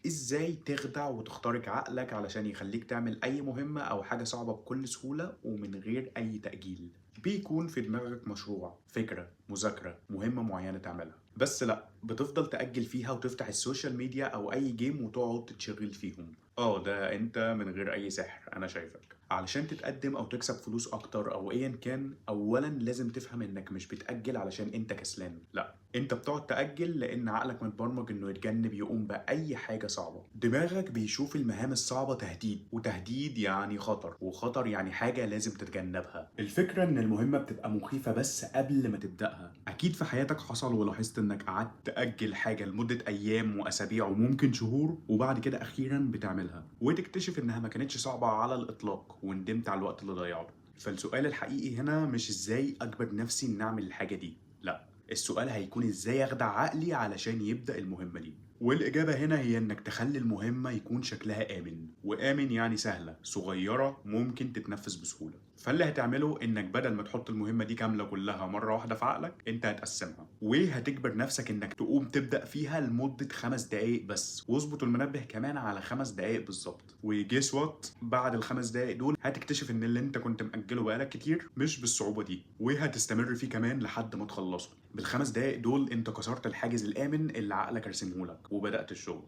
ازاي تخدع وتخترق عقلك علشان يخليك تعمل اي مهمة او حاجة صعبة بكل سهولة ومن غير اي تأجيل. بيكون في دماغك مشروع، فكرة، مذاكرة، مهمة معينة تعملها، بس لا، بتفضل تأجل فيها وتفتح ال social media او اي game وتقعد تتشغل فيهم. ده انت من غير اي سحر، انا شايفك. علشان تتقدم او تكسب فلوس اكتر او ايا كان، اولا لازم تفهم انك مش بتأجل علشان انت كسلان، لا، انت بتقعد تأجل لان عقلك متبرمج انه يتجنب يقوم بأي حاجة صعبة. دماغك بيشوف المهام الصعبة تهديد، وتهديد يعني خطر، وخطر يعني حاجة لازم تتجنبها. الفكرة ان المهمة بتبقى مخيفة بس قبل ما تبدأها. اكيد في حياتك حصل ولاحظت انك قعدت تأجل حاجة لمدة ايام واسابيع وممكن شهور، وبعد كده اخيرا بتعملها وتكتشف انها ما كانتش صعبة على الاطلاق وندمت على الوقت اللي ضيعته. فالسؤال الحقيقي هنا مش ازاي اجبر نفسي ان اعمل الحاجة دي، لا، السؤال هيكون ازاي اخدع عقلي علشان يبدأ المهمة دي. والإجابة هنا هي إنك تخلي المهمة يكون شكلها آمن، وآمن يعني سهلة، صغيرة، ممكن تتنفذ بسهولة. فاللي هتعمله إنك بدل ما تحط المهمة دي كاملة كلها مرة واحدة في عقلك، أنت هتقسمها وهتجبر نفسك إنك تقوم تبدأ فيها لمدة 5 دقايق بس، واظبط المنبه كمان على 5 دقايق بالظبط. و guess what، بعد ال5 دقايق دول هتكتشف إن اللي أنت كنت مأجله بقالك كتير مش بالصعوبة دي، وهتستمر فيه كمان لحد ما تخلصه. بال5 دقايق دول انت كسرت الحاجز الآمن اللي عقلك رسمهولك وبدأت الشغل.